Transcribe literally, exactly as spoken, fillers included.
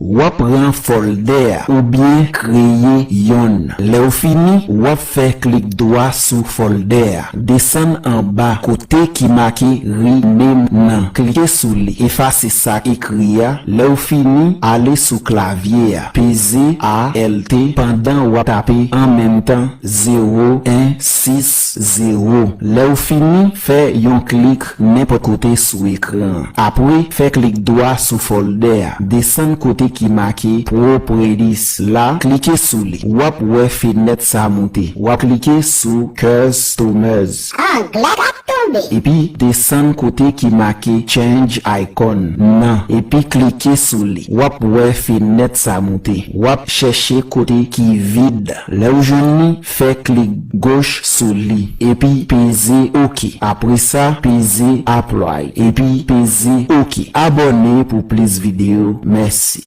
W ap pran fòldè a oubyen kreye yonn. Lè w fini, w ap fè klik dwa sou fòldè a. Desann anba kote ki make Rename nan. Klike sou li. Efase sa k ekri a. Lè w fini, ale sou klavye a. Peze Alt pandan w ap tape an menm tan zewo en sis zewo. Lè w fini, fè yon klik nenpòt kote sou ekran an. Apre, fè klik dwa sou fòldè a. Desann kote ki make Properties la, klike sou li. W ap wè fenèt sa moute. W ap klike sou Customers. Anglè k ap tonbe. Epi desann kote ki make Change Icon nan. Epi klike sou li. W ap wè fenèt sa moute. W ap chèche kote ki vid. Lè w jwenn li, fè klik goch sou li. Epi peze OK. Apre sa, peze Apply. Epi peze OK. Abòne pou plis videyo. Mèsi.